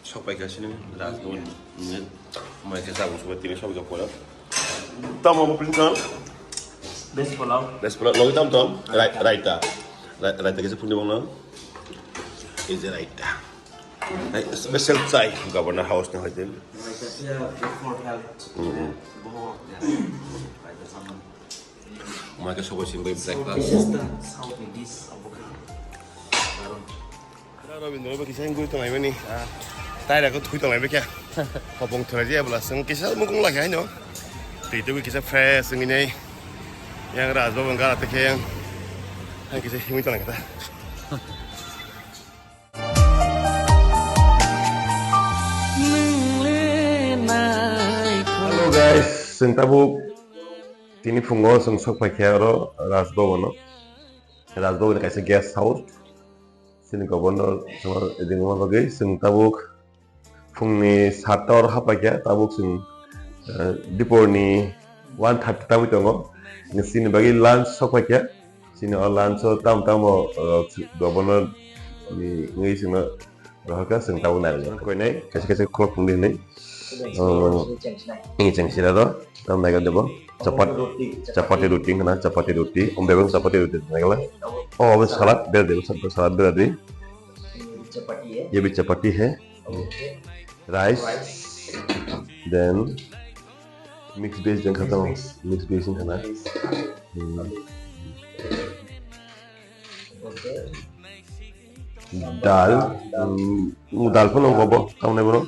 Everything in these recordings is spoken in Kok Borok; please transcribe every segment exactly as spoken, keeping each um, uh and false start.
Sok pai kha sini Rajbhavan ni mai khe tabuk sok tini sok jak pora. Tamo mo prinsan. Best pulao. Best pulao. Logi tam tam. Rai-, raita. Rai-, raita kisa phunde bongno. Is the raita. Special chai Governor House ni hoite. Raita se good for health. Mm-hmm. Boho, yeah. Raita saman. Mai khe sok pai sini bai breakfast. This is the South Indian dish of Bukha. Darun. Rabindra ba kisa guri tonglai mani. Taira ko thui tonglai bekya. Hopong thura je bla sung kisa mukung lagi haino. Tei tu kisa fresh ngi nei. Yang Rajbhavan gara te khe yang. Hai kisa himi tonglai kata. Hello guys, sung tabuk tini phungo sung sok pai khe oro Rajbhavan o. Rajbhavan kaisa guest house. Sini governor songno ringma bagwi chwng tabuk phungni satta oro haphaikha, tabuk chwng, eh, diporni one thirty tabwi tongo. Sini bagwi lunch sokphaikha. Sini o lunch o tamo tamo, eh, governor ni wngwi chwngno rohorkha, chwng tabuk nairwkha. Koinai kaisa kaisa khulok phungdi hinwi. Oh, ini cheng sira do, tam naikha debo. Chapat, chapati roti hwnkha na, chapati roti. Om bebeng chapati roti naikha. Oh, obo salad, bera de, salad bera de. Ye bhi chapati hai. Rice. Then mix veg jeng khata ho. Mix veg hwnkha na. Hmm. Dal, hmm, dal phano gobo, tamni boro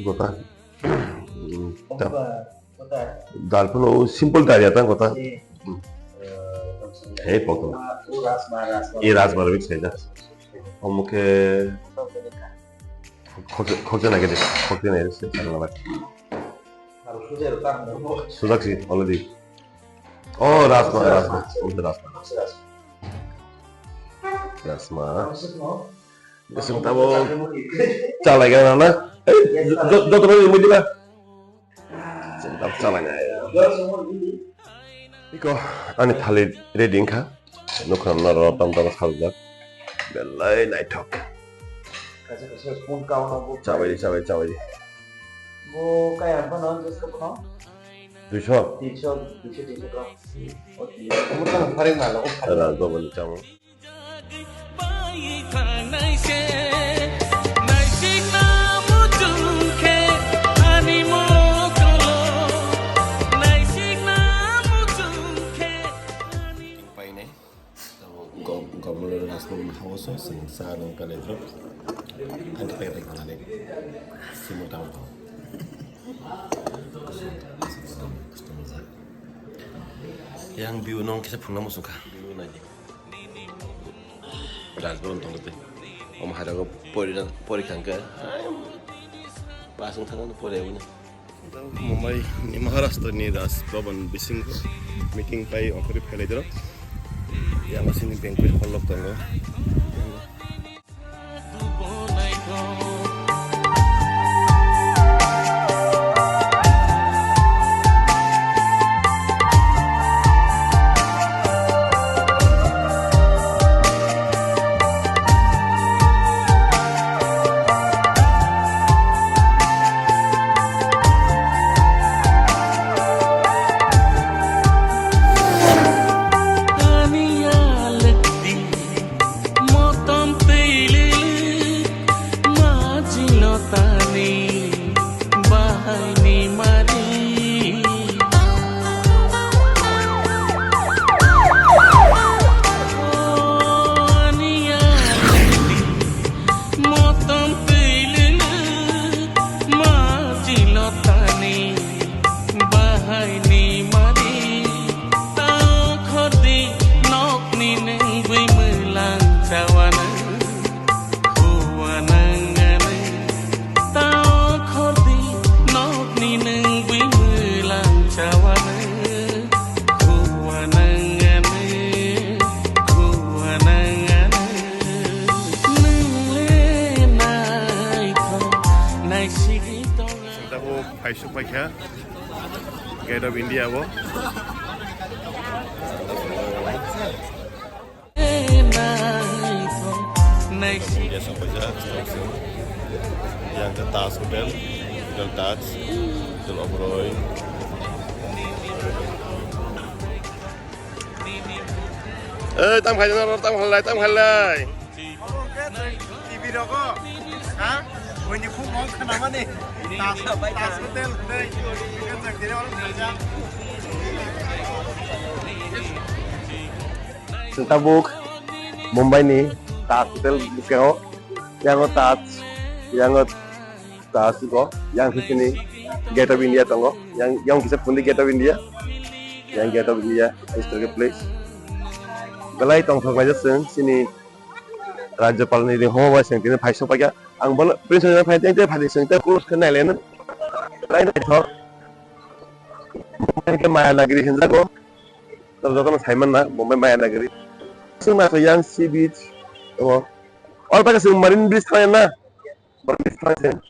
gota. Hmm, ta-, dal phano simple dal ya ta gota. Hmm. Hey, pokok. E rajma mix kaida. Omo khe khokja, khokja nai khe de, khokja nai se, se, se, se. Sujaksi already. Oh, rajma, rajma. Oh, rajma. Rajma. Chwng tamo chalai gana na. Eh, jo-, joto no mui diba. Chwng tamo chalai na. Iko, ani thali ready wngkha. Nukha na ro tam tam saljak. Belai naithok. Kaisa kaisa spoon kauna bo. Chabai di, chabai, chabai di. Bo kaya phano, just phano. Duiso? Tinso, duiso, tinso ko. Omo tamo pharing malo, o pharing. Rajbhavan ni chamo. Painai. Tamo go-, governor Rajbhavan House o chwng cha nang kalaijak. Ang khe paikha paikha nani. Simo tamo tamo. Yang view nong kisa phunukna muchungkha. View naidi. Rajbhavan tongo tei. Omo hai rogo pori na, pori khangkhe. Bus wng thangmani pori aboni. Mumbai ni Maharashtra ni Raj Bhavan bisingo meeting pai ongkhorwi phailai dirok. Yang asini banquet hall rok tongo. Motom twi lili majilotani bahaini mari. O aniya lili motom twi lili majilotani bahaini mari. Tao khordi nokni nung bui mwlang chawana. Huanangani tao khordi nokni nung bui mwlang chawana. Huanangani, huanangani nungle naithok naisigwi tongo. Tabuk phaisuk paikha Gate of India o. India song paisa, yang ke Taj Hotel, Hotel Taj, Hotel Oberoi. Eh, tam khailai, tam khailai, tam khailai. T V rogo, ha? Wini khum mong khana mani. Taj, Taj Hotel, dei. Kan jak dire orang kerja. Tabuk Mumbai ni Taj Hotel bwskango, yango Taj, yango Taj go, yang khe chini Gate of India tongo, yang, yang kisa phundi Gate of India, yang Gate of India, historical place. Belai tongthok laijak chwng chini Rajyapal ni ringhomo bai chwng tini phai sok paikha. Ang bono Prince Rajyapal phai tei phai chwng tei close khe nai leno. Belai naithok. Mumbai khe Maya Nagari hinjago. Tamo jotono sai manna Mumbai Maya Nagari. Chwng naithok yang sea beach tongo. Oro paikha chwng Marine Bridge thangnai na. Marine Bridge thangnai chwng.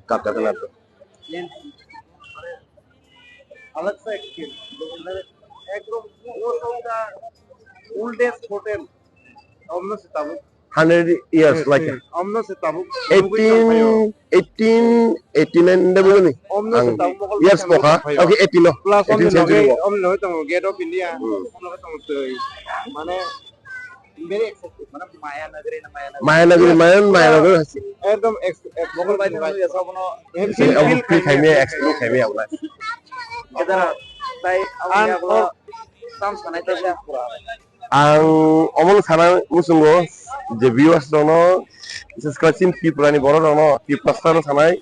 Kaka kena tuh. अलग सा एक्सपीरियंस, मतलब, एकदम वो सॉन्ग का oldest hotel, Omno se tabuk. Hundred years, like, Omno se tabuk. Eighteen, eighteen eighty nine de buguni. Omno se tabuk, years pokha. Okay, eighteen no. Plus eighteen century. Omno tongo Gate of India. Omno tongo twi. Mane, very excited. Mane Maya Nagari na Maya Nagari. Maya Nagari, Maya, Maya Nagari hasi. Ekdom ex-, ex-, Mongol bai nang ya sobono. Feel, feel khai me, experience khai me abla. Kedara tai ang abla tam sanai ta pura. Ang omo sana musungo je viewers rokno, bises khe chini Tripura ni borok rokno, Tripura sano sanai.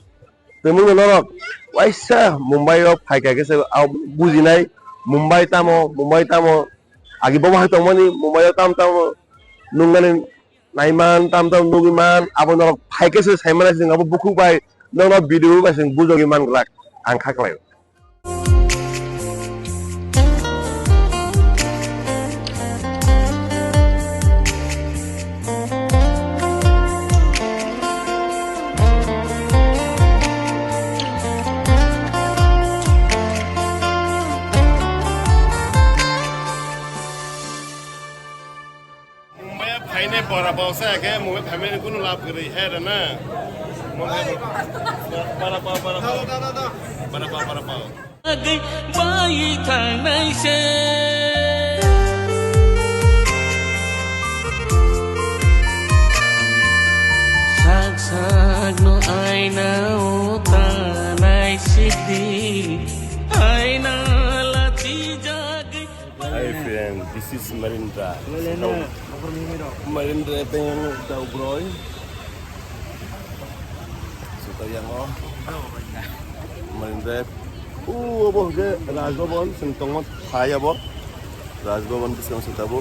Tongmung norok waisa Mumbai o phaikha khe se bujinai Mumbai tamo, Mumbai tamo. Agi bo bahai tongmani Mumbai o tam tamo nungnani naiman, tam tam nugui man, abo norok phaikhe se saimana se abo bukhuk bai nokno video bai se bujogwi man glak ang kha khlai. Mumbai phainai bora boksa khe Mumbai phaimani kunu lab kwrwi he rana. Mumbai bara pa bara pa. Bara pa bara pa. Bai thangnai se. Sak sak no aina o tanai sidi. Aina lachi jagwi. Hi friend, this is Marine Drive. Marine Drive teng Daubroi. Sita yang o. Marine Drive. U obo ke Raj Bhavan sing tongmo thai abo. Raj Bhavan bising sita bo.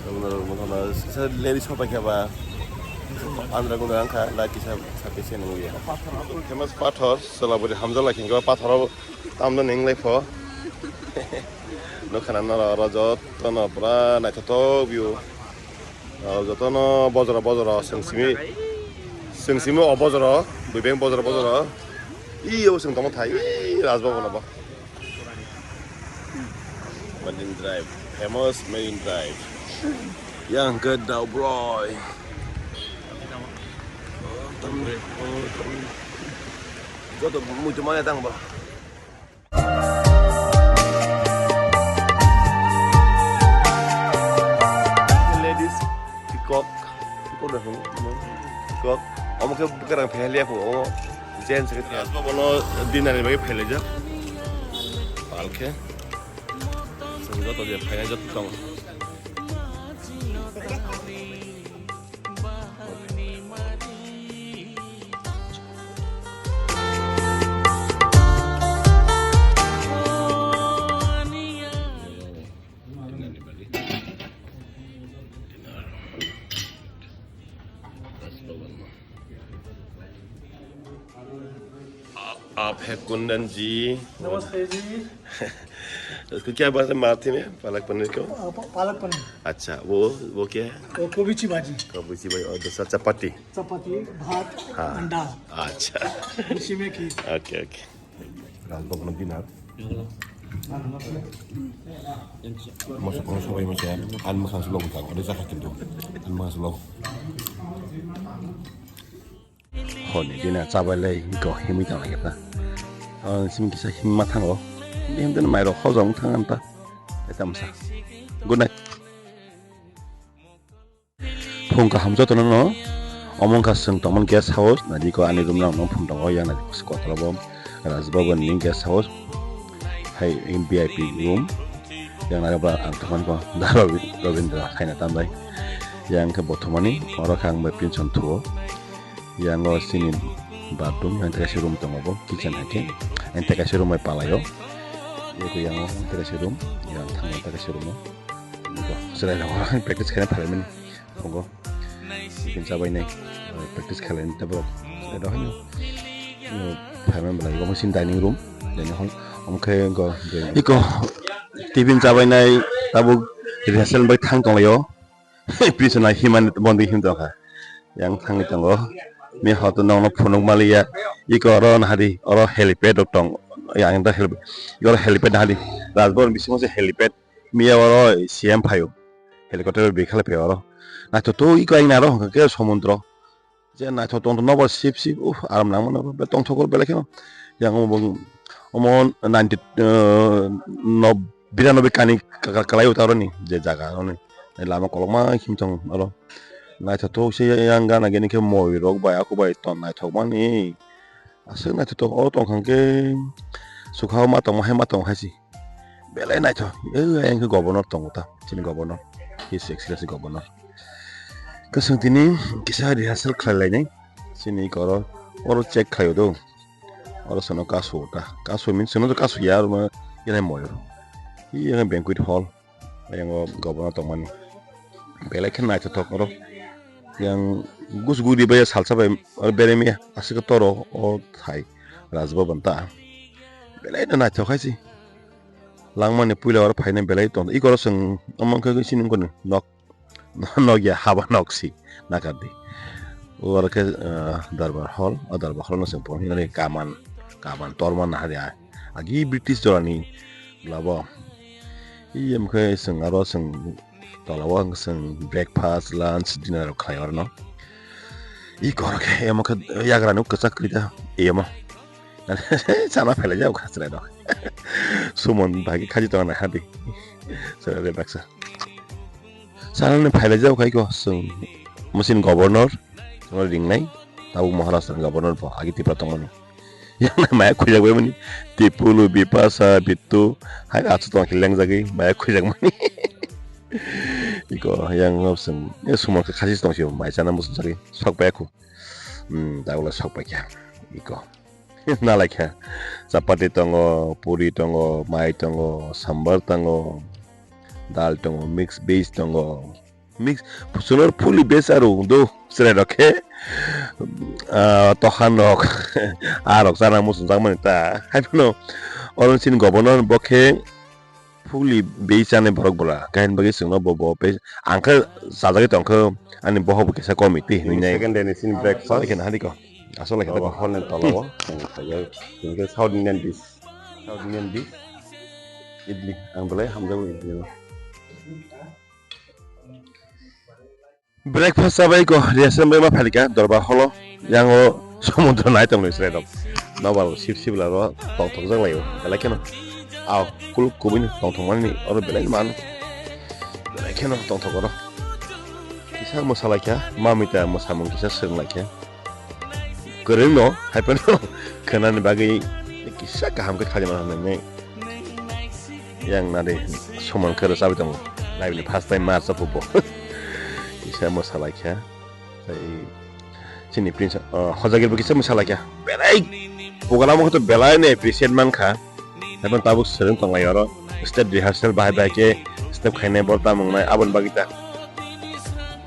Aboni mothana sisa leri sopai khe ba. Andra guna angkha la kisa sate se nungya. Famous pathor Solaburi Hamjala khe pathor. Tamno ning lai pho. Nukha na noro oro jotono pura naithotok view. Oro jotono bojora bojora chwng simi. Chwng simi o bojora, buibeng bojora bojora. Iyo chwng tongma thai, ii, Raj Bhavan bo. Marine Drive, famous Marine Drive. Yang ke Daubroi. Joto muitu mane tang ba. Ladies, peacock, peacock da hwn, peacock. Omo khe bwkrang phailia kho, omo gents khe phailia. Bono dinner ni bagwi phailaijak. Palkhe. Joto je phainai joto tong. आप, आप है कुंदन जी। नमस्ते जी। इसको क्या बोलते हैं मराठी में, पालक पनीर को? अ, प-, पालक पनीर। अच्छा, वो, वो क्या है? वो कोबीची भाजी। कोबीची भाजी और दूसरा चपाती। चपाती, भात, हाँ। अंडा। अच्छा। इसी में खीर। OK, OK। Raltok no dinner. Masa kono sabai masa an masa sulo butang, ada jaga tentu. An masa sulo. Honi dinner chabai lai go himi tang lagi ta. Ang sim kisa himma thango. Him den mai rok hojong thang an ta. Eta masa. Good night. Phung kaham jotono no. Omo wngkha chwng tongmani guest house, nadi ko ani room rok no phung tongo, yang nadi kotor bo Raj Bhavan ni guest house. Hai V I P room. Yang nadi ba ang thangmani ko da Ravi-, Ravindra khaina tambai. Yang khe bo thumani, oro khe ang bai pension thuo. Yang o sini bathroom, yang teka si room tongo bo, kitchen hai khe. Yang teka si room bai palaio. Yang o teka si room, yang thang teka si room o. Chwrai rok practice khaina phalai mani. Phungo. Tiffin chabai nai. Practice khalai ni tei borok. Chwrai rok haino. Phaimani belai omo sini dining room. Dining hall. Omo khe go. Iko. Tiffin chabai nai tabuk rehearsal bai thang tonglaio. Pisana himani bondi him tongkha. Yang thangwi tongo. Mi hoto nongno phunuk maliya. Iko oro nahadi. Oro helipad rok tong. Yang ta helipad. Iko oro helipad nahadi. Rajbor bisingo se helipad. Miya oro C M phaio. Helicopter bi khalai phaio oro. Naithotok iko aina aro hwnkha khe somudro. Je naithok tongthok nobar sip sip, uff, aram nang mano, be tongthok belai kheno. Yang omo bw-, omo ninety, eh, nob-, biranobe kani ka-, ka-, kalai uta oroni, je jaga oroni. Lama kolokma him tong oro. Naithotok se yang gana gini khe moi rok bai, aku bai ton naithok mani. Aswk naithotok, o tongkha khe sukha ma tongma hai ma tong hai si. Belai naithok, eh, ayang khe governor tongo ta, chini governor, His Excellency Governor. Kwchwng tini kisa rehearsal khlai lainai, chini oro, oro check khlaio do, oro sono kasu ta, kasu means sono kasu ya, oro ma, yanai moyo, yanai banquet hall. Ayang o governor tongmani. Belai khe naithothok oro. Yang gusu guri bai salsa bai oro beremi aswk toro o thai Raj Bhavan ta. Belai no naithok hai si. Langmani puila oro phaina belai tong. Iko oro chwng omo khe sini wngkha nok. Nok ya haba nok si nakardi. Oro khe, ah, Darbar Hall, o Darbar Hall no chwng pon hinani kaman, kaman torma nahari ai. Agi British jorani labo. Iyem khe chwng aro chwng tola o chwng breakfast, lunch, dinner rok khlai oro no. I koro khe emo khe yagra nuk kwchak kwrwi da iyemo. Sana phailai jak kha chwrai rok. Sumon bagi khaji tong na hadi. Chwrai baksa. Sana ni phailai jak khai ko chwng musin governor. Tongno ringnai, tabuk Maharashtra ni governor bo, agi Tripura tongmani. Yang nai maya khujak bai mani, Tipulu, Bipasa, Bittu, hai achu tong khe lengjagwi maya khujak mani. Iko yang ngop sung, e sumon khe khasi tong sio, mai chana muchung jagwi, sok bai khu. Hmm, tabuk le sok bai kha. Iko. Nalai kha. Chapati tongo, puri tongo, mai tongo, sambar tongo, dal tongo, mix veg tongo. Mix, chwngno fully veg aro wng do, chwrai rok khe, ah, tokhan rok, ah, rok chana muchung jak mani ta. Hai phano, oro chini governor bo khe fully veg chanai borok bwla. Kain bagwi chwngno bo, bo veg, ang khe chajagwi tong khe, ani bohok bo kisa komi twi hinwi nai. Second day ni chini breakfast. Asole khe na hadi ko. Asole khe ta ko. Hor ni tola o, chwng khaijak, chwng khe South Indian dish. South Indian dish. Idli, ang belai hamjago idli no. Breakfast chabai ko, rehearsal bai ma phalikha, Dorbar hall o, yang o somudro nai tong nai chwrai rok. Nobal sip sip la ro, tong thok jak lai o, belai kheno. Aw, kuluk kubui ni tong thok mani, oro belai man. Belai kheno tong thok oro. Kisa mwsa lai kha, mami ta mwsamung kisa swrwng lai kha. Kwrwng no, hai phano khwnani bagwi kisa kaham khe khaijama nang nai. Yang nari Soman khe rwchabwi tongo. Live ni first time ma rwchaphubo. Kisa mwsalaikha. Tei chini prince, oh, hojagirbo kisa mwsalaikha. Belai program o khe to belai no appreciate mankha. Haibano tabuk swrwng tonglai oro. Stage rehearsal bahai bahai khe step khainai bo tamung nai aboni bagwi ta.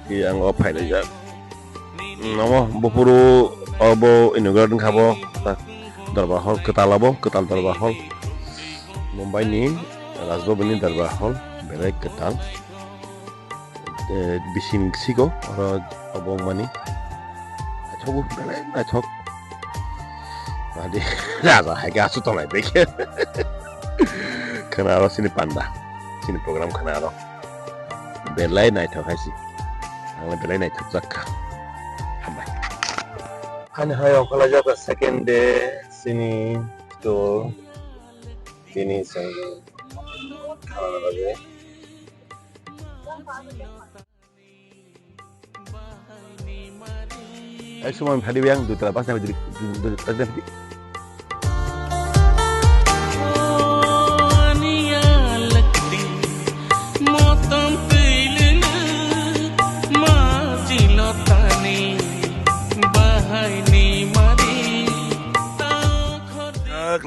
Ki ang o phailaijak. Nomo buphuru obo inaugurate wngkha bo, ta-, Dorbar Hall, kwtal obo, kwtal Dorbar Hall. Mumbai ni Raj Bhavan ni Dorbar Hall, belai kwtal. Eh, bising siko, oro obo wngmani. Naithok, belai naithok. Adi, raja hai khe asu tonglai bai khe. Khna aro chini panda, chini program khna aro. Belai naithok hai si. Ang belai naithok jak kha. Hambai. Ani hai ongkha laijak second day chini tour. Tini chwng thangna bagwi. Ek somoi phadi yang dui tala pas na phadi, dui tala pas na phadi.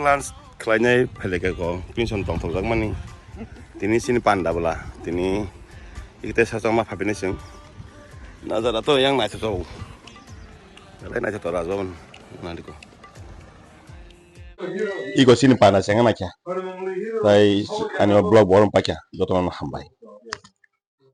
Lunch khlainai phailika ko pension tongthokjakmani. Tini chini panda bwla, tini ikte sachangma phapinai chwng. Najara to yang naithotok. Belai naithotok Rajbhavan naliko. Iko chini panda chengna kya. Tai ani vlog borom pakya. Jotono hambai.